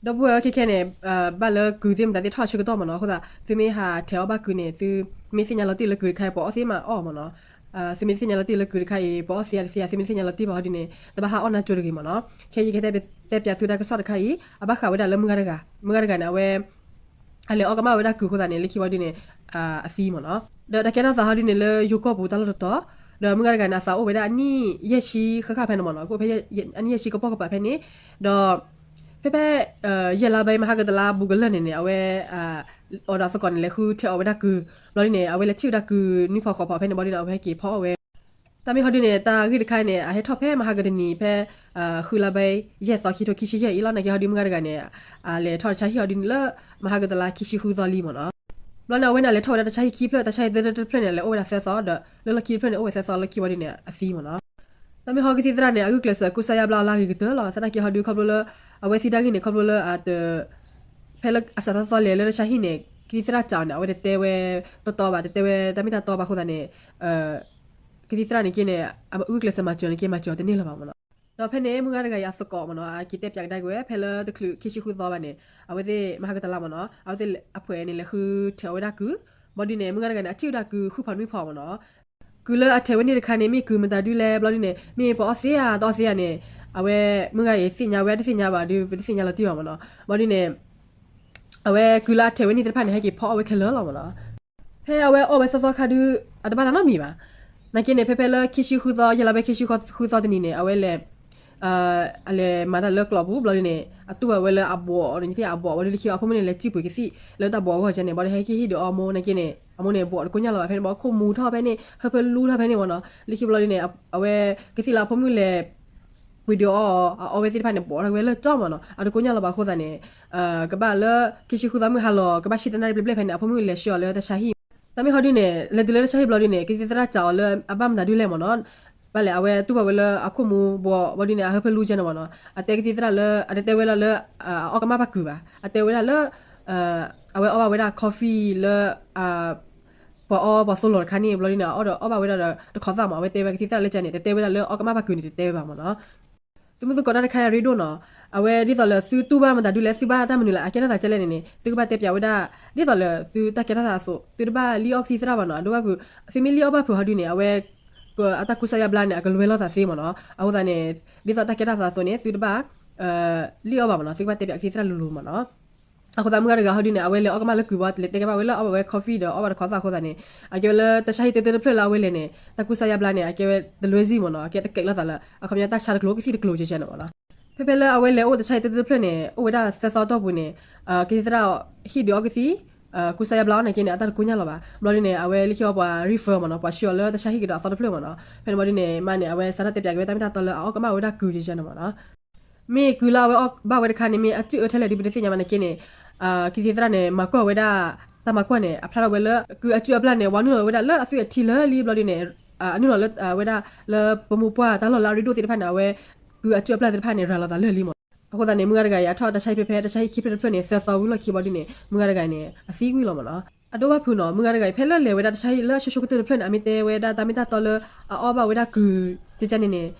ဒီပုၢ်ဝဲၢ်ခဲခဲန့ၣ် ဘၣ်လၢကုၤသ့ၣ်မတၤသ့ၣ်ထီၣ်ဆၢကတီၢ်မ့ၢ်နီၤ, အဃိသတး သုမ့ၢ်ဟးထဲးအီၣ်ဘၣ်ကုၤန့ၣ် သုမ့ၢ်သ့ၣ်ညါလီၤတံၢ်လၢကုၤတခါအံၤ ပှၤအီၣ်သ့မးအီၣ်မ့ၢ်နီၤ, သုမ့ၢ်သ့ၣ်ညါလီၤတံၢ်လၢကုၤတခါအံၤ ပှၤအီၣ်သ့အါတသ့ဧါ, သုမ့ၢ်သ့ၣ်ညါလီၤတံၢ်ဘၣ်ဟီဒုန့ၣ် တဘၣ်ဟးအီၣ်နါကၠိတဂ့ၤမ့ၢ်နီၤ. ခဲအံၤယကတဲပၠးသုတၢ်ကစီၣ်တခါအံၤ အဘၣ်ဃးဝဲဒၣ်လၢမုၢ်ဂၤတဂၤ, မုၢ်ဂၤတဂၤန့ၣ် အဝဲ အလဲၤအီၣ်ကမၣ်ဝဲဒၣ်ကုၤအဃိသတးန့ၣ် လၢခံဝံၤဒုန့ၣ် အသံမ့ၢ်နီၤ. ဒီးတၢ်ကဲထီၣ်သးဟီဒုန့ၣ်လၢယိၤကီၢ်ပူၤတၢ်လီၢ်တတီၤ, ဒီးမုၢ်ဂၤတဂၤန့ၣ် အသးအိၣ်ဝဲဒၣ်အနံၣ်ယဲၢ်ဆံဃၣ်ဃၣ်ဖဲန့ၣ်မ့ၢ်နီၤ, ကအိၣ်ဖဲအနံၣ်ယဲၢ်ဆံကပိာ်ကပၤဖဲန့ၣ်, ဒီး ဖဲဖဲ ယဲၢ်လါဘဲမဟါကတလါဘူးကလၢာ်န့ၣ်န့ၣ် အဝဲ အီၤဒီးအသကိးန့ၣ် လဲၤဃုထၢအီၣ်ဝဲဒၣ်ကုၤ, ဘျီဒုန့ၣ် အဝဲလဲၤထံၣ်ဝဲဒၣ်ကုၤနွံဖီဃိးဖီဖဲန့ၣ် ဘျီဒုန့ၣ် အဝဲဟဲက့ၤဖီအီၣ်ဝဲ တၢ်မ့ၢ်ဟီဒုန့ၣ် တၢ်ဂ့ၢ်တခါန့ၣ် အဟဲထီၣ်ဖဲမဟါကတနံၤ ဖဲ ဃုလါဘဲ ယဲၢ်သီ ခံထိခံဆံယဲၢ်အံၤလီၤ. နာ်က့ဟီဒုမုၢ်ဂၤတဂၤန့ၣ် အလဲၤထီၣ်တၢ်ဆါဟံၣ်ဟီဒုန့ၣ်လၢ မဟါကတလါခံဆံဃုသီလံမ့ၢ်နီၤ. ဘျီန့ၣ် အဝဲန့ၣ်အလဲၤထီၣ်ဝဲဒၣ်တၢ်ဆါဟံၣ်ခံဖျၢၣ်, တၢ်ဆါဟံၣ်တဖျၢၣ်န့ၣ် အလဲၤအိၣ်ဝဲဒၣ်သၢသီဒီး လၢလီၢ်ခံတဖျၢၣ်န့ၣ် အိၣ်ဝဲသၢသီလၢခံဝံၤဒုန့ၣ် အသံမ့ၢ်နီၤ. တၢ်မ့ၢ်ဟီကသံၣ်သရၣ်န့ၣ် အဂုာ်ကျဲးစၢးကူစါယါဘျါအီၤလၢအဂ့ၤကတၢၢ်လီၤ. သနာ်က့ဟီဒုခီဖျိလၢ အဝဲသံတၢ်ဂ့ၢ်န့ၣ် ခီဖျိလၢအတ ဖဲလၢအစးထီၣ်သီလဲၤလၢတၢ်ဆါဟံၣ်န့ၣ် ကသံၣ်သရၣ်စံးအီၤန့ၣ် အဝဲတတဲဝဲတီတီဘၣ်, တတဲဝဲတၢ်မ့ၢ်တၢ်တီဘၣ်အဃိသတးန့ၣ် ကသံၣ်သရၣ်န့ၣ်က့န့ၣ် အဂုာ်ကျဲးစၢးမၤစၢၤန့ၣ်က့ မၤစၢၤတန့ၢ်လၢၤဘၣ်မ့ၢ်နီၤ. ဒီးဖဲန့ၣ် မုၢ်ဂၤတဂၤအံၤအသကိးမ့ၢ်နီၤ အက့ၤတဲပၠးကဒါက့ၤဝဲ ဖဲလၢတချုးခံဆံဃုသီဘၣ်န့ၣ် အဝဲသ့ၣ်မဟါကတလါမ့ၢ်နီၤ အဝဲသ့ၣ်အဖှဲးန့ၣ် လဲၤဃုထၢအီၣ်ဝဲဒၣ်ကုၤ, ဘျီဒုန့ၣ် မုၢ်ဂၤတဂၤန့ၣ် အထံၣ်ဝဲဒၣ်ကုၤဃုဖီနွံဖီမ့ၢ်နီၤ. ကုၤလၢအထဲးဝဲန့ၣ်တခါန့ၣ် မ့ၢ်ကုၤမတၤဒုလဲၣ် ဘျီဒုန့ၣ် မ့ၢ်ပှၤအီၣ်သ့ဧါ တအီၣ်သ့ဧါန့ၣ် အဝဲမုၢ်ဂၤအံၤသ့ၣ်ညါဝဲ တသ့ၣ်ညါဘၣ်ဒု ပတသ့ၣ်ညါလီၤတံၢ်ဘၣ်မ့ၢ်နီၤ. ဘျီဒုန့ၣ် အဝဲကုၤလၢအထဲးဝဲန့ၣ်သ့ၣ်တဖၣ်န့ၣ် ဟဲက့ၤဖီအီၣ်ဝဲခဲလၢာ်လီၤမ့ၢ်နီၤ. ဖဲအဝဲအီၣ်ဝဲသီသီခါဒု အတဘၣ်တၢ်နီတမံၤဘၣ်. နာ်က့န့ၣ် ဖဲဖဲလၢခံဆံဃုသီ ယဲၢ်လါဘဲခံဆံဃုသီတနံၤန့ၣ် အဝဲလဲၤ အလဲၤမၤတၢ်လၢကျိးပူၤ ဘျီဒုန့ၣ် အတူၢ်ဘၣ်ဝဲလၢအဘီးန့ၣ် အဘီး ဘျီဒုလၢခံအဖိမုၣ်န့ၣ် လဲၤစံၣ်ပှ့ၤကသံၣ်လၢတၢ်ဘီးအဂီၢ်ကဲန့ၣ် ဘျီဒုဟဲက့ၤဟ့ၣ်ဒုးအီၣ်မိၢ် နာ်က့န့ၣ် အမိၢ်န့ၣ် ဘီးတကိညၢ်လီၤဘၣ်ဖဲန့ၣ် ဘီးခိၣ်မူထီၣ်ဖဲန့ၣ် ဟၢဖၢလူထီၣ်ဖဲန့ၣ်မ့ၢ်နီၤ. လၢခံဘျီဒုန့ၣ် အဝဲကသံၣ်လၢအဖိမုၣ်လဲၤ ပှ့ၤဒုးအီၣ်အီၤ အအီၣ်ဝဲသ့ၣ်တဖၣ်န့ၣ် ဘီးထီၣ်ဝဲလၢကၠီမ့ၢ်နီၤ အတကိညၢ်လီၤဘၣ်အဃိသတးန့ၣ် ကဘၣ်လၢခံဆံဃုသီမုၢ်ဟါလီၤ ကဘၣ်ဆံတနၣ်ရံၣ်ဘျဲၣ်ဘျဲၣ်ဖဲန့ၣ် အဖိမုၣ်လဲၤဆှၢအီၤလၢတၢ်ဆါဟံၣ်. တၢ်မ့ၢ်ဟီဒုန့ၣ် လဲၤတုၤလၢတၢ်ဆါဟံၣ်ဘျီဒုန့ၣ် ကသံၣ်သရၣ်စံးအီၤလၢအဘၣ်မတၤဒုလဲၣ်မ့ၢ်နီၤ. ဘၣ်လဲၣ်အဝဲတူၢ်ဘၣ်ဝဲလၢအခိၣ်မူဘီး ဘျီဒုန့ၣ် အဟၢဖၢလူကဲန့ၣ်မ့ၢ်နီၤ အတဲကသံၣ်သရၣ်လၢ အတတဲဝဲလၢလၢ အအီၣ်ကမၣ်ဘၣ်ကုၤဘၣ် အတဲဝဲဒၣ်လၢ အဝဲအီၣ်ဘၣ်ဝဲဒၣ် coffee လၢ ပှၤအီပှၤသိလီၤတခါန့ၣ် ဘျီဒုန့ၣ် အအီၣ်ဒီးအီၣ်ဘၣ်ဝဲဒၣ်ဒီးတခီသၣ်မ့ၢ် အဝဲတဲဝဲကသံၣ်သရၣ်လၢကဲန့ၣ် တတဲဝဲဒၣ်လၢအီၣ်ကမၣ်ဘၣ်ကုၤန့ၣ် တတဲဝဲဘၣ်မ့ၢ်နီၤ. သုမုၢ်သကိးတၢ်တခါအံၤရ့ဒိၣ်နီၤ အဝဲဒ်သိးလၢသုတူၢ်ဘၣ်မတၤဒုလဲၣ် သုဘၣ်တၢ်မနုၤလဲၣ် အကဲထီၣ်သးကဲလဲၣ်န့ၣ်န့ၣ် သုကဘၣ်တဲပၠးဝဲဒၣ် ဒ်သိးလၢသုတၢ်ကဲထီၣ်သးအသိး သုတဘၣ်လံၣ်အီၣ်ကသံၣ်သရၣ်ဘၣ်နီၤ အဒိဘၣ်ဖုး သုမ့ၢ်လံၣ်အီၣ်ဘၣ်ဖုးဟီဒုန့ၣ် အဝဲ အတၢ်ကူစါယါဘျါန့ၣ် အကလွဲလိာ်သးသ့မ့ၢ်နီၤ အဃိသတးန့ၣ် ဒ်သိးတၢ်ကဲထီၣ်သးအသိးန့ၣ် သုတဘၣ် လံၣ်အီၣ်ဘၣ်မ့ၢ်နီၤ သုကဘၣ်တဲပၠးကသံၣ်သရၣ်လိၤလိၤမ့ၢ်နီၤ. အဃိသတးမုၢ်ဂၤတဂၤဟီဒုန့ၣ် အဝဲလဲၤအီၣ်ကမၣ်လၢကုၤဘီ လဲၤတဲကဲဘၣ်ဝဲလၢအီၣ်ဘၣ်ဝဲ coffee ဒီးအီၣ်ဘၣ်တခီသၣ်အဃိသတးန့ၣ် အကဲဝဲလၢတၢ်ဆါဟံၣ်တၢတၢတဖျၢၣ်လၢအဝဲလဲၤန့ၣ် တၢ်ကူစါယါဘျါန့ၣ် အကဲဝဲတလွဲစံၣ်မ့ၢ်နီၤ အကဲတကဲးလိာ်သးလၢ အခီပညီတၢ်ဆါတကျိၤကသံၣ်တကျိၤကဲကဲန့ၣ်မ့ၢ်နီၤ. ဖဲဖဲလၢအဝဲလဲၤအိၣ်တၢ်ဆါဟံၣ်တၢတၢတဖျၢၣ်န့ၣ် အိၣ်ဝဲဒၣ်သၢသီအတီၢ်ပူၤန့ၣ် ကသံၣ်သရၣ်ဟ့ၣ်ဒုးအီၣ်ကသံၣ် ကူစါယါဘျါအီၤနာ်က့န့ၣ် အတၢ်တကိညၢ်လီၤဘၣ် ဘျီဒုန့ၣ် အဝဲလၢခံအီၤပှၤ refer မ့ၢ်နီၤ ပှၤဆှၢအီၤလၢတၢ်ဆါဟံၣ်ကဒီးအသီတဖျၢၣ်မ့ၢ်နီၤ ဖဲန့ၣ်ဘျီဒုန့ၣ် မ့ၢ်န့ၣ် အဝဲစးထီၣ်တဲပၠးက့ၤဝဲတၢ်မ့ၢ်တၢ်တီလၢအအီၣ်ကမၣ်ဝဲဒၣ်ကုၤကဲကဲန့ၣ်မ့ၢ်နီၤ. မ့ၢ်ကုၤလၢအဝဲအီၣ်ဘၣ်ဝဲတခါန့ၣ် မ့ၢ်အစုၣ်အၢထဲလဲၣ်ဒုး ပတသ့ၣ်ညါဘၣ်နာ်က့န့ၣ် ကသံၣ်သရၣ်န့ၣ် မၤကွၢ်ဝဲဒၣ် တၢ်မၤကွၢ်န့ၣ် အဖျါထီၣ်ဝဲလၢ ကုၤအစုၣ်အပျၢ်န့ၣ် ဝၤနုာ်လီၤဝဲဒၣ်လၢအသွံၣ်အထံလၢာ်လံ ဘျီဒုန့ၣ် အနုာ်လီၤလၢဝဲဒၣ်လၢပမိၢ်ပှၢ်တၢ်လီၢ်လၢအရ့ဒိၣ်သ့ၣ်တဖၣ်န့ၣ် အဝဲ ကုၤအစုၣ်အပျၢ်သ့ၣ်တဖၣ်န့ၣ် ရၤလီၤသးလၢာ်လံမ့ၢ်နီၤ. အဃိသတးန့ၣ် မုၢ်ဂၤတဂၤအံၤ အထီၣ်တၢ်ဆါဟံၣ်ဖဲဖဲတၢ်ဆါဟံၣ်ခံဖျၢၣ်တဖျၢၣ်န့ၣ် သၢသီဝံၤလီၢ်ခံဘျီဒုန့ၣ် မုၢ်ဂၤတဂၤန့ၣ် အသံကွံာ်လီၤမ့ၢ်နီၤ. အဒိဘၣ်ဖုးနီၤ မုၢ်ဂၤတဂၤအံၤ ဖဲလၢလဲၤဝဲဒၣ်တၢ်ဆါဟံၣ်လၢအဆိဆိကတၢၢ်တဖျၢၣ်န့ၣ် အမ့ၢ်တဲဝဲဒၣ်တၢ်မ့ၢ်တၢ်တီလၢ အအီၣ်ဘၣ်ဝဲဒၣ်ကုၤကဲကဲန့ၣ်န့ၣ်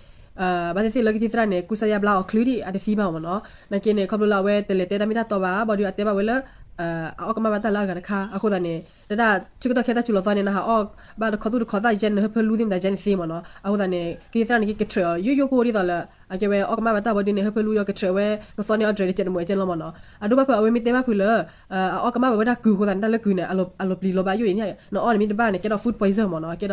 ဘၣ်သ့ၣ်သ့ၣ်လၢကသံၣ်သရၣ်န့ၣ် ကူစါယါဘျါအီၤချုးဒံး အတသံဘၣ်မ့ၢ်နီၤ. နာ်က့န့ၣ် ခီဖျိလၢအဝဲတလဲၤတဲတၢ်မ့ၢ်တၢ်တီဘၣ် ဘျီဒုအတဲဘၣ်ဝဲလၢ အအီၣ်ကမၣ်ဘၣ်တၢ်လၢအဂၤတခါ အဃိသတးန့ၣ် တၢ်ဆၢကတီၢ်ခဲတၢ်စူၤလီၤသီန့ၣ် နဟးအီၣ်ဘၣ်တခီသူၣ်တခီသၣ်ယဲန့ၣ် ဟၢဖၢလူသ့ၣ်မတၤယဲန့ၣ်သ့မ့ၢ်နီၤ. အဃိသတးန့ၣ် ကသံၣ်သရၣ်န့ၣ်က့ ကထြဲးအီၤ ယိယိဖိဒ်သိးလၢ အကဲဝဲအီၣ်ကမၣ်ဘၣ်တၢ်ဘျီဒုန့ၣ် ဟၢဖၢလူယီၤ ကထြဲးဝဲ ကသီန့ၢ်အီၣ်တြဲၤတကဲးတမှဲးကဲလီၤမ့ၢ်နီၤ. အဒိဘၣ်ဖုး အဝဲမ့ၢ်တဲဘၣ်ဖုးလၢ အအီၣ်ကမၣ်ဘၣ်ဝဲဒၣ်ကုၤအဃိသတးန့ၣ် တၢ်လၢကုၤန့ၣ် အလီၤပျံၤလီၤဘၣ်ယိၣ်အံၤန့ၣ် နအီၣ်န့ၣ်မ့ၢ်တဘၣ်န့ၣ် ကဲထီၣ် food poison မ့ၢ်နီၤ ကဲဒီး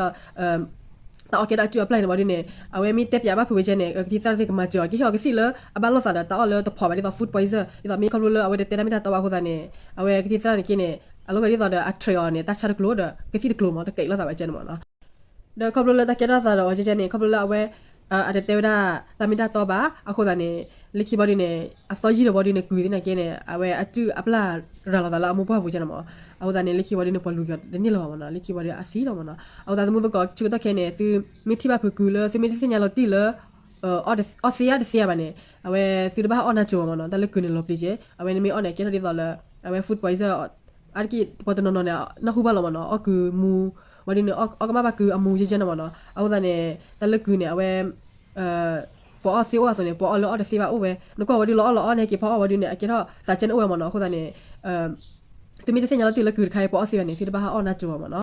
တၢ်အီၣ်ကဲဒၣ်အစုၣ်အပျၢ်န့ၣ်ဘျီဒုန့ၣ် အဝဲမ့ၢ်တဲပၠးဘၣ်ဖုးဝဲကဲန့ၣ် ကသံၣ်သရၣ်သ့ၣ်ကမၤစၢၤအီၤ ကဟ့ၣ်အီၤကသံၣ်လၢအဘၣ်လိာ်သးဒီးတၢ်အီၣ်လၢတဖိးဘၣ်ဒ်သိး food poison ဒ်သိးမ့ၢ်ခီဖျိလၢအဝဲတတဲတၢ်မ့ၢ်တၢ်တီဘၣ်အဃိသတးန့ၣ် အဝဲကသံၣ်သရၣ်န့ၣ်က့န့ၣ် အလီၢ်ဂၤဒ်သိးဒီးအထြဲးအီၤန့ၣ် တၢ်ဆါတကျိၤဒီးကသံၣ်တကျိၤမ့ၢ် တကဲးလိာ်သးဘၣ်ကဲန့ၣ်မ့ၢ်နီၤ. ဒီးခီဖျိလၢတၢ်ကဲထီၣ်သးဒီးအီၤကဲကဲန့ၣ် ခီဖျိလၢအဝဲ အတတဲဝဲဒၣ်တၢ်မ့ၢ်တၢ်တီဘၣ်အဃိသတးန့ၣ် လၢခံဘျီဒုန့ၣ် အသီယံာ်ဒီးဘျီဒုန့ၣ် ကုၤသ့ၣ်နာ်က့န့ၣ် အဝဲအစုၣ်အပျၢ်ရၤလီၤသးလၢအမိၢ်ပှၢ်ပူၤကဲန့ၣ်မ့ၢ် အဃိသတးန့ၣ် လၢခံဘျီဒုန့ၣ် ပှၤလူၤက့ၤတန့ၢ်လၢၤဘၣ်မ့ၢ်နီၤ လၢခံဘျီဒုအသံလီၤမ့ၢ်နီၤ. အဃိသတးသမုသကိးဆၢကတီၢ်ခဲအံၤန့ၣ် သုမ့ၢ်ထံၣ်ဘၣ်ဖုးကုၤလၢ သုမ့ၢ်တသ့ၣ်ညါလီၤတံၢ်လၢ အီၣ်သ့ဧါတသ့ဧါဘၣ်န့ၣ် အဝဲသုတဘၣ်ဟးအီၣ်နါကၠိဘၣ်မ့ၢ်နီၤ တၢ်လၢကုၤန့ၣ်လီၤပျံၤကဲ အဝဲန့ၣ်မ့ၢ်အီၣ်န့ၣ် ကဲထီၣ်ဒ်သိးလၢ အဝဲ food poison အါတက့ၢ် ပှၤတနီၤနီၤန့ၣ် နၢ်ဟူဘၣ်လီၤမ့ၢ်နီၤ အီၣ်ကုၤမူ ဝံၤဒ်န့ၣ် အီၣ်ကမၣ်ဘၣ်ကုၤအမူကဲကဲန့ၣ်မ့ၢ်နီၤ အဃိသတးန့ၣ် တၢ်လၢကုၤန့ၣ် အဝဲ ပှၤအီၣ်သ့အိၣ်အသိးန့ၣ် ပှၤအီၣ်လၢအီၣ်တသ့ဘၣ်အိၣ်ဝဲ, နကွၢ်ဝဲဒုးလီၤအီၣ်လီၤအီၣ်န့ၣ် ဟဲက့ၤဖီအီၣ်ဝဲဒုးန့ၣ် အကဲထီၣ်သးကဲန့ၣ်အိၣ်ဝဲမ့ၢ်နီၤ. အဃိသတးန့ၣ် သုမ့ၢ်တသ့ၣ်ညါလီၤတံၢ်လၢကုၢ်တခါအံၤ ပှၤအီၣ်သ့ဘၣ်န့ၣ် သုတဘၣ်ဟးအီၣ်နၢ်ကၠိဘၣ်မ့ၢ်နီၤ.